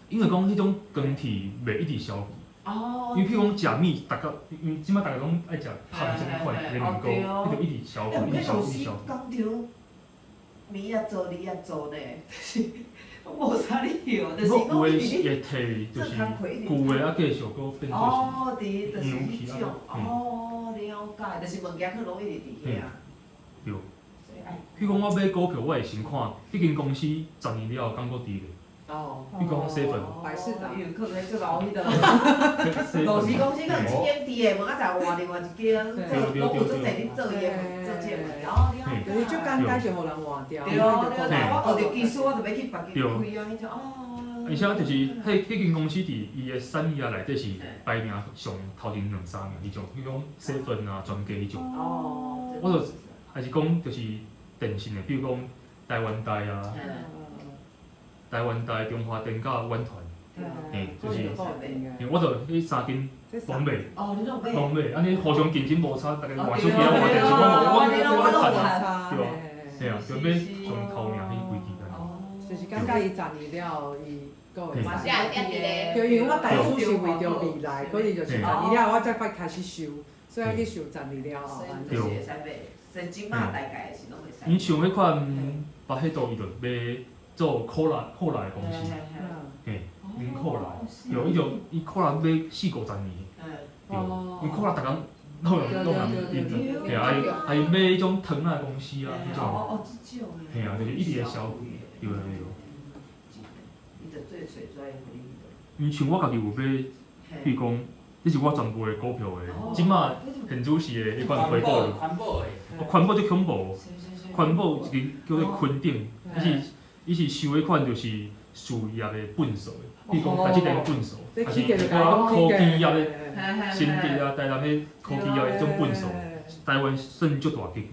S1: 因为讲彼种钢铁袂一直消费。
S7: 哦。
S1: 因为譬如讲食物，逐家因为这摆逐家拢爱食含啥物款的年糕，彼就一直消费，一直消费，一直消费。
S7: 工厂物仔做，你仔做呢，就是无啥理由，就是
S1: 讲有的是会提，就是旧的啊继续阁变做
S7: 哦，伫就是彼种，哦，了解，就是物件可能拢一直伫遐。
S1: 对。譬如讲，我买股票，我会先看彼间公司10年了后敢阁伫咧。
S7: 哦。
S1: 比如讲 seven。
S2: 百事达。
S7: 有可能做老彼个。螺丝公司可能一间伫的，无仔再换另外一间，做拢有足济咧做伊的做这个物件。哦，了解。
S2: 就是足简单就予人换掉。
S7: 对对，我学著技术，我就欲去别间开啊，彼种哦。
S1: 而且就是彼彼间公司伫伊的产业内底是排名上头前两三名彼种，比如讲 seven 啊、全家彼种。
S7: 哦。
S1: 我就还是讲就是电信的，比如讲台湾大啊。台湾大、中华电佮远传，嘿，就是，嘿，我就彼三间拢买，拢买，按呢互相竞争无差，逐家换手机啊，换电视，我无，我趁啊，对啊，嘿啊，就买上头名彼几支按呢。
S2: 就是感觉伊十年了后，伊阁会使。对，因为我当初是为著未来，可能就是十年了后我才快开始收，所以爱去收十年了后。
S7: 对。就是会使买，所以这摆大概是拢会使。
S1: 伊像彼款巴菲特伊就买。做可乐可乐的公司，嘿，啉可乐，对，伊就伊可乐买四五十年，对，因为可乐逐工拢人拢人啉，嘿啊，伊还买彼种糖仔公司啊，彼种，嘿啊，就是一直咧消费，对对对。
S7: 就做揣出来予你。
S1: 因为像我家己有买，比如讲，这是我全部的股票的，这马现主时的彼款回报率。
S5: 环保的。
S1: 环保足恐怖，环保一个叫做坤鼎，伊是收彼款就是事业的粪扫的，比如讲台积电粪扫，还是一寡科技业的新竹啊、台南彼科技业的彼种粪扫，台湾算足大间。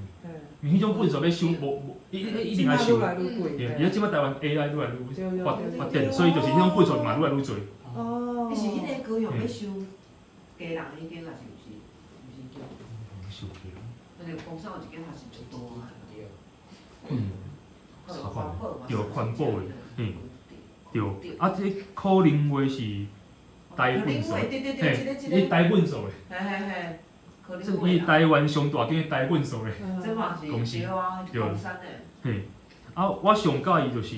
S1: 因为彼种粪扫欲收无无，伊一定爱收。对，而且这马台湾 AI 愈来愈发展，所以就是彼种粪扫嘛愈来愈济。
S7: 哦。伊是彼个高雄欲收家人彼间，抑是毋是？毋是叫？
S1: 收家人。
S7: 那个工厂有一间也是足大。
S1: 啥款？对，环保的，对。啊，这可能话是台粪扫，嘿，伊台粪扫的。这伊台湾上大间台粪扫的公司，对。嘿，啊，我上佮意就是，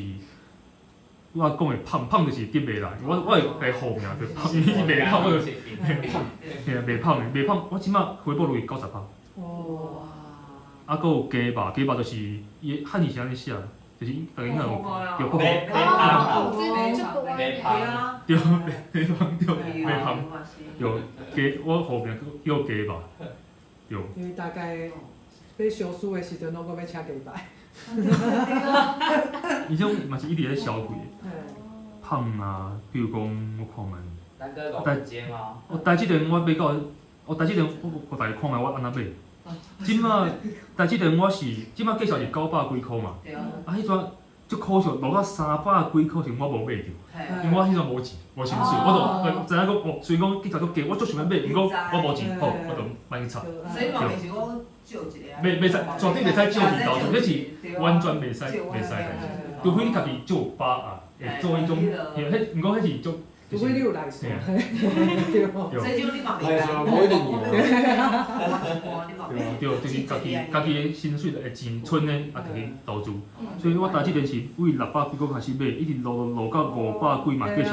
S1: 我讲的胖胖就是得袂来，我会家号名就胖，伊是袂胖，我就嘿啊，袂胖的，袂胖，我这马回报率90%。
S2: 哇！
S1: 啊，阁有鸡肉，鸡肉就是伊汉字是按呢写，就是逐家应该有对，
S5: 袂胖，袂胖，
S1: 对，袂胖，对，袂胖，对，鸡我号名叫鸡肉，对。
S2: 因为大概欲相输的时阵，拢阁欲请鸡排。
S1: 伊种嘛是一直咧消费，胖啊，比如讲我看觅。
S5: 咱阁五间吗？
S1: 我台积电我买到，我台积电我予大家看觅我按怎买。这马台积电我是这马继续是900几箍嘛，啊，彼阵足可惜落到300几箍时，我无买著，因为我彼阵无钱，无薪水，我就知影讲哦，虽然讲继续足低，我足想欲买，毋过我无钱，好，我就莫去插。
S7: 所以嘛，袂是讲借一个。
S1: 袂使，绝对袂使借去投资，这是完全袂使袂使代志，除非你家己足有把握，会做彼种，彼毋过彼是足。
S2: 除非你有内线，
S7: 对。所以你嘛袂使，
S4: 无一定有。
S1: 对，就是家己的薪水的钱存的，啊，摕去投资。所以我台积电是为600几箍开始买，一直落落到500几嘛，继续咧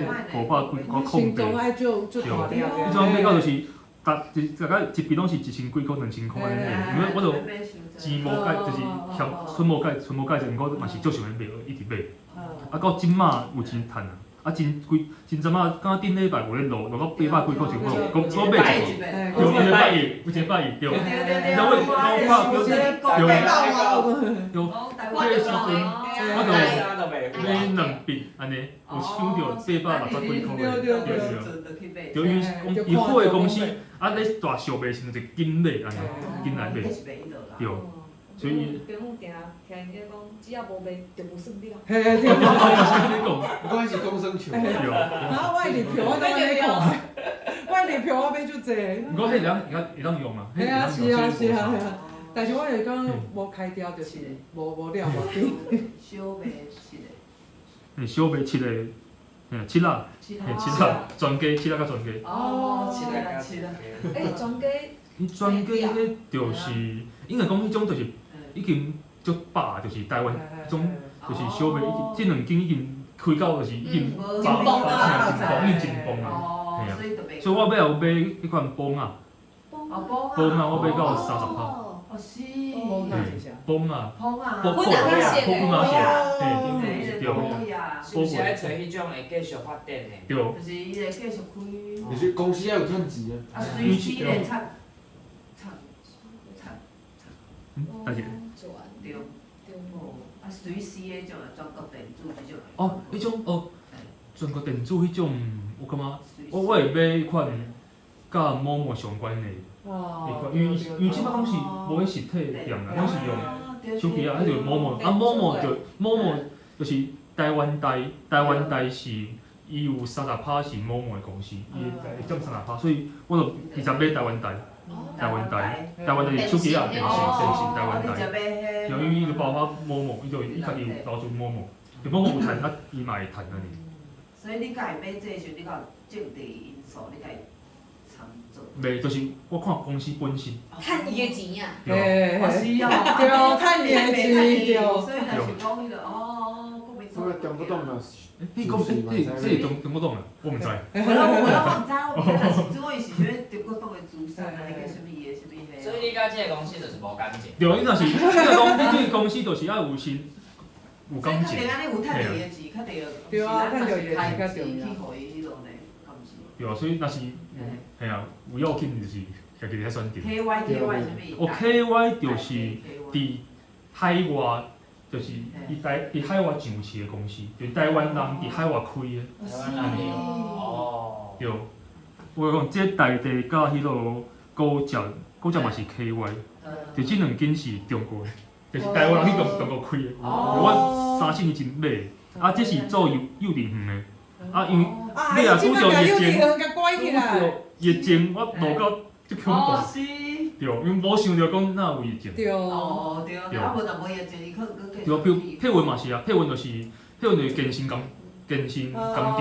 S1: 买，500几我控制。对，彼种买到就是，大概一笔拢是1000几箍、2000箍按呢买，因为我就钱无介，就是嫌存无介，存无介济，毋过嘛是足想欲买，一直买。啊，到这马有钱趁啊！啊，真贵，真阵仔，敢若顶礼拜有咧落，落到800几箍钱，我阁买一个，对，有一百一，有一百一，对。然后我对，对，彼个时阵我就买两笔按呢，有收著860几箍的，对对。对，因为讲伊好的公司，啊咧大俗卖时阵就紧买按呢，紧来买，对。所以，
S3: 朋友定听𪜶讲，只要无卖就无算了。
S2: 嘿，对。
S1: 我是咧讲，
S4: 我讲彼是讲耍笑。
S1: 对。
S2: 啊，我的票我拢按呢看，我的票我买足济。
S1: 毋过彼会当用啊。
S2: 嘿啊，是啊，是啊，但是我会讲无开掉，就是无了无紧。
S7: 小卖七个。
S1: 嘿，小卖七个，嘿，七仔，嘿，七仔，全家七仔佮全家。
S7: 哦，七仔七仔。
S3: 欸，全家。
S1: 伊全家彼就是，应该讲彼种就是。已经足饱，就是台湾彼种，就是小卖，已经这两间已经开到就是已经饱饱，嘿，真崩，已经真崩啊，嘿啊，所以我尾仔有买彼款磅仔，磅仔我买到30%。
S7: 哦是。
S1: 磅仔。
S7: 磅仔。
S1: 破破破仔线，嘿，对。
S5: 是毋是爱揣彼种会继续发展的？
S1: 对。
S7: 就是伊会继续开。
S4: 就是公司爱有趁钱
S7: 啊。啊，随时咧插。
S1: 大姐。
S7: 对。啊，随时彼种全国电子彼种。
S1: 哦，彼种哦，全国电子彼种，我感觉，我会买彼款佮 momo 相关的，彼款，因为这摆拢是无彼实体店啦，拢是用手机啊，彼就 momo，啊 momo 就 momo 就是台湾台，台湾台是伊有30%是 momo 的公司，伊会占30%，所以我就直接买台湾台。台湾台，台湾就是手机仔，电信，电信，台湾台。对，因为伊就包括 momo，伊就伊家己有投资 momo，就 momo 有趁，啊，伊嘛会趁按呢。
S7: 所以你家己买这个时阵，你敢有政治因素，你家己参做？
S1: 袂，就是我看公司本身。
S3: 趁伊的钱啊！
S2: 对，
S7: 是哦，
S2: 对，趁伊的钱，对。
S7: 所以若是讲彼个哦，国民党。
S4: 中国党嘛。
S1: 你讲这是中国党啊？我毋知。
S7: 无啦，无啦，我毋知，我毋知，但是主要伊是啥物中国党的资产啊，迄个啥物的啥物的。
S5: 所以你佮这个公司就是无感情。
S1: 对，你若是，你若讲你对公司就是爱有心，有感情。
S7: 所以较有趁著伊的钱，较著。
S2: 对啊，趁著伊的钱较重要。
S1: 对啊，所以若是，嘿啊，有要紧就是家己咧选择。
S7: KY KY 啥物？
S1: 哦，KY 就是伫海外，就是伊台伫海外上市的公司，就是台灣人伫海外開的。
S5: 台灣人哦。
S1: 對，我講這台地佮彼落高捷，高捷嘛是 KY，就這兩間是中國的，就是台灣人去中國開的。我3、4年前買的，啊，這是做幼稚園的。啊，因為你若拄著疫情，疫情我落到足恐怖。對，因為無想著講哪有疫情。
S2: 對。
S7: 哦，對，啊無若無疫情，伊可能閣繼續。
S1: 對，比如配文嘛是啊，配文就是配文就是健身工健身工廠，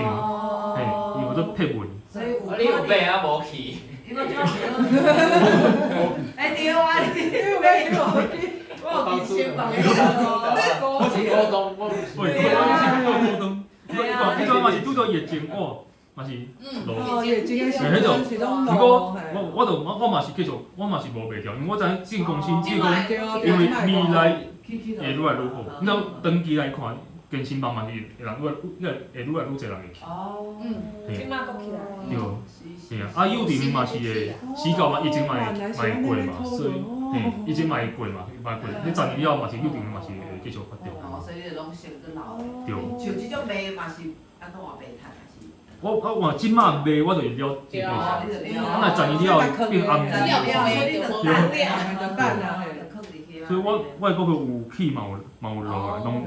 S1: 嘿，伊有做配文。
S7: 所以有。
S5: 你有買啊無去？
S7: 你嘛怎想？哎對啊，你有買無去？我有健身房的。
S4: 我是股東，我毋是。
S1: 我是股東。你看，彼阵嘛是拄著疫情，哦，嘛是落。
S2: 疫情的时阵，
S1: 毋過我就我嘛是繼續，我嘛是無賣掉，因為我知影這間公司，這個因為未來會愈來愈好。你若長期來看，健身房嘛是會人愈來會愈來愈濟人會去。
S7: 哦。
S3: 這馬閣起來。
S1: 對，嘿啊，啊幼稚園嘛是會，死到嘛疫情嘛會過嘛，所以嘿，疫情嘛會過嘛，嘛會過。你10年了後嘛是幼稚園嘛是會繼續發展。
S7: 哦，所以你攏先閣留。
S1: 對。
S7: 像這種賣嘛是按怎賣趁啊是？
S1: 我我這馬賣我就是了這個，啊若10年了後變暗。
S7: 十年了後你就等了，
S2: 就等啊，
S1: 嘿。所以我的股票有起嘛有落啊，攏有。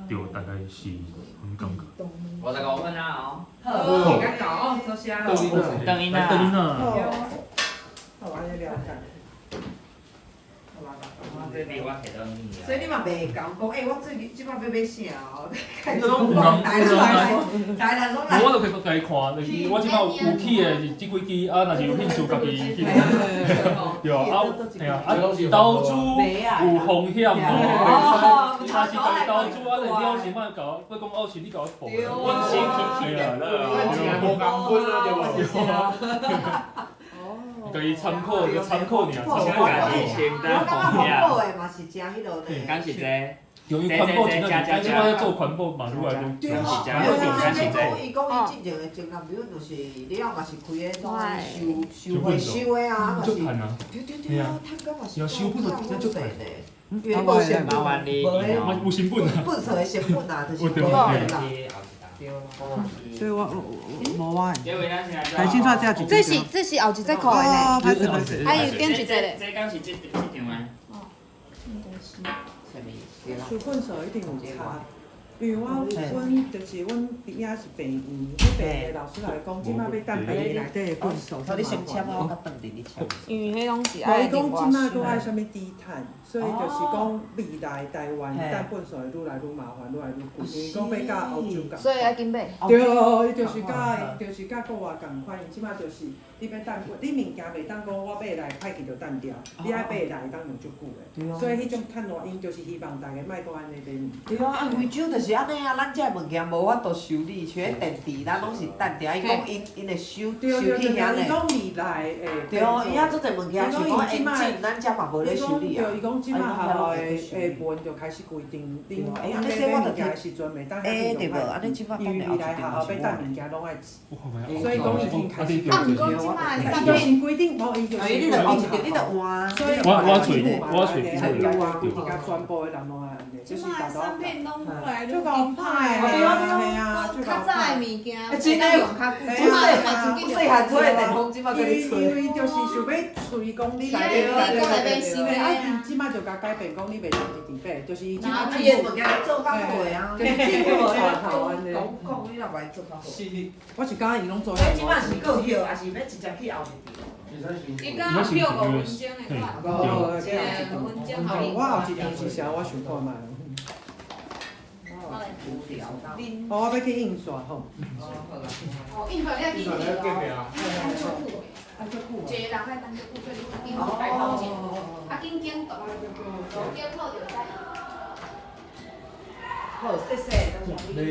S1: 對，大概是很感覺。
S5: 55分啊哦。
S7: 好，時間到哦，多謝哦。
S5: 等伊啦。
S1: 等伊啦。
S2: 好，按呢了解。
S7: 所以你嘛袂共講，欸，我最近這擺欲買啥哦？
S1: 你拢有人，有人來，
S7: 台南攏來。
S1: 無，我就去家己看，就是我這擺有起的是這幾支，啊，若是有興趣，家己去。對啊，啊，嘿啊，啊，投資有風險哦，你若是家己投資，啊，你了是莫共我，我講哦，是你共我報。
S4: 我是去去啊，咱錢無共分啊，對無？
S1: 家己參考，就參考爾，參考。
S7: 我感覺環保的嘛是誠彼落呢。
S5: 敢是這？
S1: 由於環保真正，這擺做環保嘛愈來愈。
S7: 對啊，對啊，伊講伊之前的前男朋友就是了嘛是開彼種收收回收的啊，嘛是。對對對啊，趁甲嘛是。
S1: 收本就足濟
S7: 呢，因為無成本，
S1: 無有成本啊。
S7: 垃圾的成本啊，就是高啦。
S2: 所以我無我的。來先煞這一
S3: 這是後一節課的呢。
S2: 歹勢歹勢。
S3: 啊，伊頂一節咧。
S5: 這敢是這場的？
S3: 哦，應該是。
S2: 收垃圾一定有差，因為我阮就是阮邊仔是病院，彼病院的老師來講，這擺欲等病院內底的垃圾。
S7: 你先簽我，我較轉佇你簽。
S3: 因為彼攏是愛
S2: 伊講這擺閣愛啥物低碳，所以就是講未來台灣等垃圾會愈來愈麻煩，愈來愈貴。因為講欲佮歐洲仝。
S3: 所以愛緊買。
S2: 對，伊就是佮，就是佮國外仝款，伊這擺就是你欲等，你物件袂當講我買來歹去就等掉，你愛買來當用足久的。所以彼種趁偌，𪜶就是希望大家莫閣按呢買物件。
S7: 對啊，啊非洲就是按呢啊，咱這个物件無法度修理，像彼電池，咱攏是等掉。伊講𪜶會收收去遐呢。
S2: 伊講未來會。
S7: 對啊，伊遐足濟物件，像講引進，咱這嘛無咧修理啊。
S2: 對，伊講這擺學校的的文就開始規定，恁買物件的時陣袂當遐對用，因為未來學校欲等物件攏愛錢，所以講已經開始。
S3: 啊，毋過這擺
S2: 伊就是規定，無伊就是。
S7: 你著規定，你著換。
S2: 所以
S1: 我揣
S2: 對，共全部的人攏愛按呢，就是
S3: 這擺產品攏愈來愈
S2: 足夠歹
S3: 的，
S2: 對啊，
S3: 較早的物件，
S7: 真的
S3: 用較久，這擺嘛真緊
S7: 細漢吹的電風，這擺閣咧吹。
S2: 因為就是想欲催講你來，
S3: 你講來買新的
S2: 啊，伊這擺就共改變，講你袂當直直買，就是伊這擺
S7: 伊的物件做較好啊，
S2: 就是政府帶頭按呢。
S7: 講講你若無愛做較好。
S2: 我是感覺伊攏做。
S7: 所以這擺是閣歇，還是欲直接去後一場？
S3: 伊敢有票5分鐘的款，
S2: 對，5
S3: 分鐘予你。
S2: 我後一場是啥？我想看覓。哦，我欲去印刷吼。
S3: 哦，印刷了去哦。一个人爱等足久，所以你较紧摆头前，啊紧紧动，无叫套就使。
S7: 好，谢谢。
S1: 你。